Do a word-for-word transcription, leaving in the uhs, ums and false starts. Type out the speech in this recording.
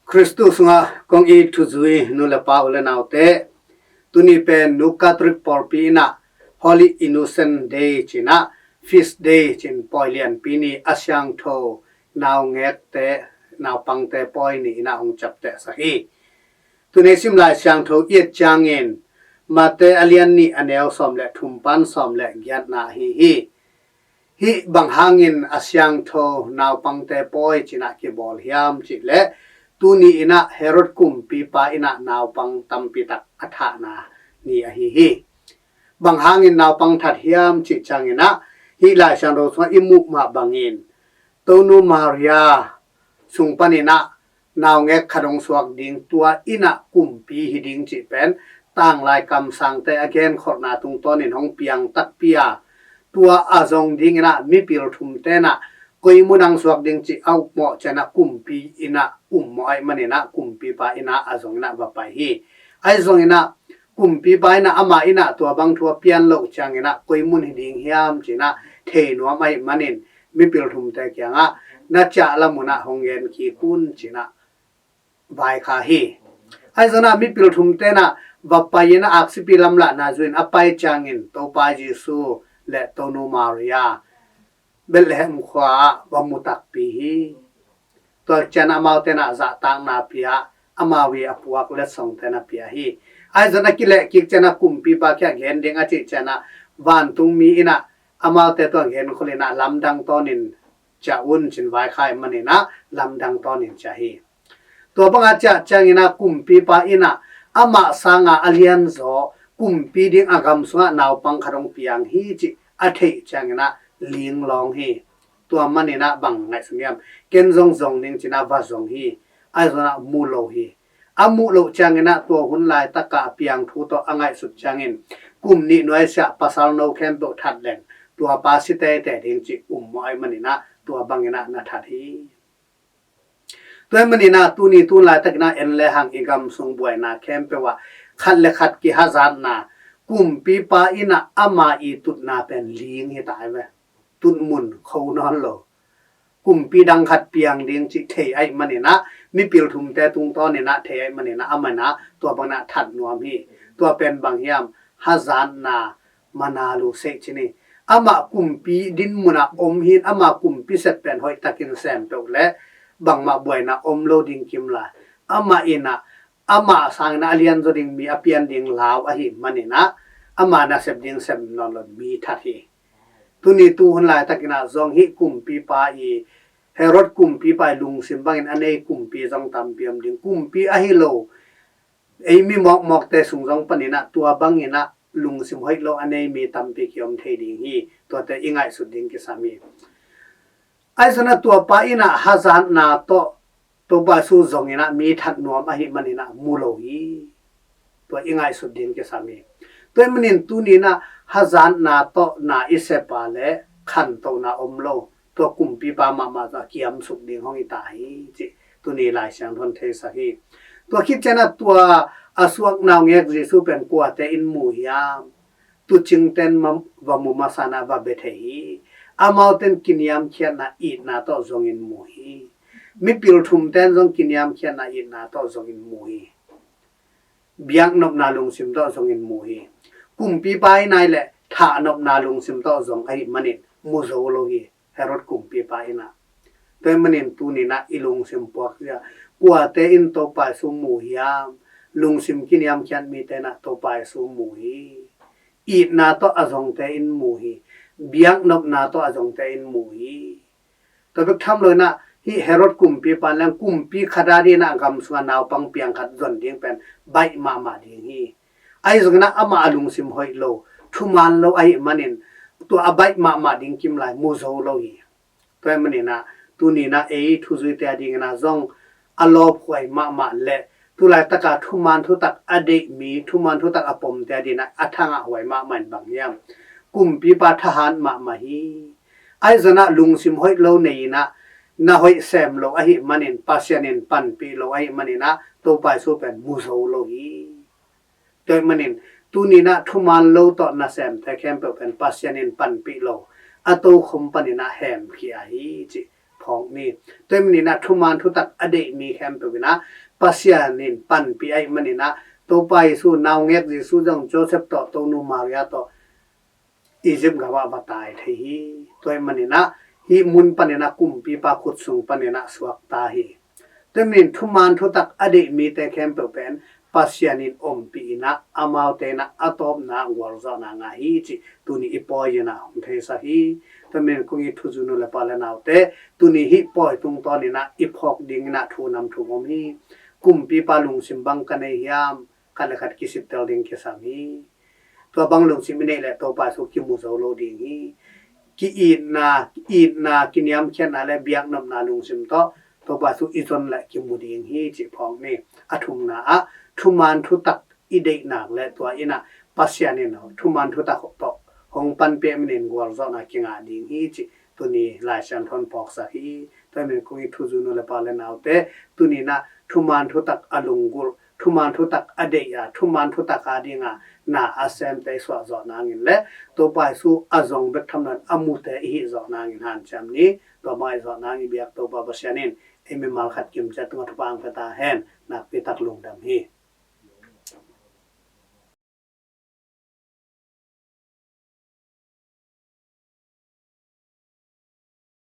Khristu sungah kong it thuzui nu le pa, u le naute, tuni pen Nu Catholic pawlpi in ah Holy Innocent Day ci-in ah, Feast Day ci-in, pawi lianpi ni, a siangtho naungekte, naupangte pawi ni-in ah hong ciaptehsak hi. Tuni sim Lai Siangtho i et ciangin Mate a lian nih, a neu sawm le thum pan sawm le giatna ahi hi. Hih bang hangin a siangtho naupangte pawi ci-in ah kibawl hiam cih leh, tuni in ah Herod kumpipa in ah naupang tampi tak a thahna ni ahi hi. Bang hangin naupang that hiam cih ciangin ah, hih Lai Siangtho sungah i muh mah bangin, Tonu Maria sung panin ah naungek khat hong suak ding, tua in ah kumpi hi ding cih pen tanglai kamsangte a genkholhna tungtawnin hong piang takpi a, tua a zong dingin ah mipil thumte in ah koi mun ah hong suak ding cih a upmawh ciangin ah kumpi in ah ummawh ahih manin ah kumpipa in ah a zongin ah va pai hi. Ahi zongin ah kumpipa in ah, amah in ah tua bang thu a pian loh ciangin ah koi mun hi ding hiam ci-in ah thei nuam ahih manin, mipil thumte kiangah, "Na ciah lam un ah hong gen kik un," ci-in ah vaikhak hi. Ahi zongin ah mipil thumte in ah va pai-in ah aksipi lamlahna zui-in a pai ciangin Topa Jesu le Tonu Maria Bethlehem khua-ah va mu takpi hi. Tua ciangin amaute in ah zahtakna pia, amau ii a puak letsongte na pia hi. Ahi zongin a kilehkik ciangin ah kumpipa kiang gen ding a cih ciangin ah, vantungmi in ah amaute tua genkholh in ah lamdang tawnin ciah un ci-in vaikhak ahih manin ah lamdang tawnin ciah hi. Tua banga ciah ciangin ah kumpipa in ah amah sanga a lianzaw, kumpi ding a gam sungah naupang khat hong piang hi cih a theih ciangin ah linglawng hi. Tua manin ah bang ngaihsun hiam? "Ken zong zong ning," ci-in ah va zong hi. Ahi zongin ah mu lo hi. A muh loh ciangin ah tua hun laitakah a piang thu tawh a ngaihsut ciangin, kum nih nuaisiah pasal no khempeuh that leng, tua pa si teitei ding cih ummawh ahih manin ah tua bangin ah na that hi. Tua ahih manin ah tuni tu laitakin ah en le hang i gam sung buaina khempeuh ah khat le khat kihazatna, kumpipa in ah ama ii tutna pen ling hi ta hi ve. Tutmun kho nawn lo. Kumpi dang khat piang ding cih thei ahih manin ah, mipil thumte tungtawnin ah thei ahih manin ah, amah in ah tua bangin ah that nuam hi. Tua pen bang hiam? Hazatna, mana lu sei ci ni. Amah kumpi dinmun ah om hi-in, ama kumpi sep pen hoihtakin sem peuh leh bangmah buaina om lo ding kim lai. Amah in ah, amah sangin ah a lianzaw ding mi a pian ding lau ahih manin ah, ama nasep ding sem nawn lo-in mi that hi. Tuni tu hun laitakin ah zong hih kumpipa ii, Herod kumpipa ii lungsim bangin a nei kumpi zong tampi om ding. Kumpi ahi lo, ei mi mawkmawkte sung zong panin ah tua bangin ah lungsim hoih lo a nei mi tampi kiom thei ding hi. Tuate i ngaihsut ding kisam hi. Ahi zongin ah tua pa in ah hazatna tawh Topa Jesu zongin ah mi that nuam ahih manin ah mu lo hi. Tua i ngaihsut ding kisam hi. Tua ahih manin tuni in ah hazatna tawh na i sep a leh khantohna om lo, tua kumpipa mahmah zong a kiamsuk ding hong hi ta hi cih tuni Lai Siangtho in theisak hi. Tua khit ciangin ah tua a suak naungek Jesu pen kuate in mu hiam? Tuucingte in ma-, va mu masa-in ah va bia thei hi. Amaute in kiniamkhiatna itna tawh zongin mu hi. Mipil thumte in zong kiniamkhiatna itna tawh zongin mu hi. Biaknopna lungsim tawh zongin mu hi. Kumpipa in ah leh thahnopna lungsim tawh zong ahih manin mu zo lo hi. Herod kumpipa in ah. Tua ahih manin tuni in ah i lungsim puakzia, kuate in Topa Jesu mu hiam? Lungsim kiniamkhiat mite in ah Topa Jesu mu hi. Itna tawh a zongte in mu hi. Biaknopna tawh a zongte in mu hi. Tua bek tham lo-in ah, hih Herod kumpipa in leng kumpi khat a dingin ah gam sungah naupang piang khat zon ding pen baih mahmah ding hi. Ahi zongin ah amah a lungsim hoih lo, thuman lo ahih manin, tua a baih mahmah ding kim lai mu zo lo hi. Tua ahih manin ah tuni in ah ei thuzuite a dingin ah zong a lawphuai mahmah leh tu laitaka thuman thutak a deih mi, thuman thutak a pomte a dingin ah a thangahhuai mahmah in bang hiam? Kumpipa thahat mahmah hi. Ahi zongin ah lungsim hoih lo nei-in ah, na hoih sem lo ahih manin, Pasian in panpih lo ahih manin ah, Topa Jesu pen mu zo lo hi. Tua ahih manin tuni in ah thuman lo tawh nasemte khempeuh pen Pasian in panpih lo, a tokhom panin ah hemkhia hi cih phawk ni. Tua ahih manin ah thuman thutak a deih mi khempeuh in ah Pasian in panpih ahih manin ah Topa Jesu naungek Jesu zong Joseph tawh Tonu Maria tawh Egypt gam ah va tai thei hi. Tua ahih manin ah hih mun panin ah kumpipa khut sung panin ah suakta hi. Tua ahih manin thuman thutak a deih mite khempeuh pen Pasian in ompih in ah amaute in ah a tawpna gualzawhna ngah hi cih tuni i pawi in ah hong theisak hi. Tua ahih manin kong it thuzui nu le pa le naute, tuni hih pawi tungtawn in ah i phawk ding in ah thu nam thu om hi. Kumpipa lungsim bang ka nei hiam, khat le khat kisittel ding kisam hi. Tua bang lungsim i neih leh Topa Jesu kimu zo lo ding hi. Ki-itna, itna, kiniamkhiatna le biaknopna lungsim tawh Topa Jesu i zon leh kimu ding hi cih phawk ni. A thumna ah thuman thutak i deih nak leh tua in ah Pasian in thuman thutak tawh hong panpih ahih manin gualzawhna kingah ding hi cih tuni Lai Siangtho in phawksak hi. Tua ahih manin kong it thuzui nu le pa le naute, tuni in ah thuman thutak a lunggulh, thuman thutak a deih a, thuman thutak a ding a na a semte i suah zawh nangin le Topa Jesu a zong bek tham loin a mute i hih zawh nangin hanciam ni. Tua bang i zawh nangin biak Topa Pasian in ei mimal khat kimciat tungah thupha hong pia ta hen. Nakpi tak lungdam hi.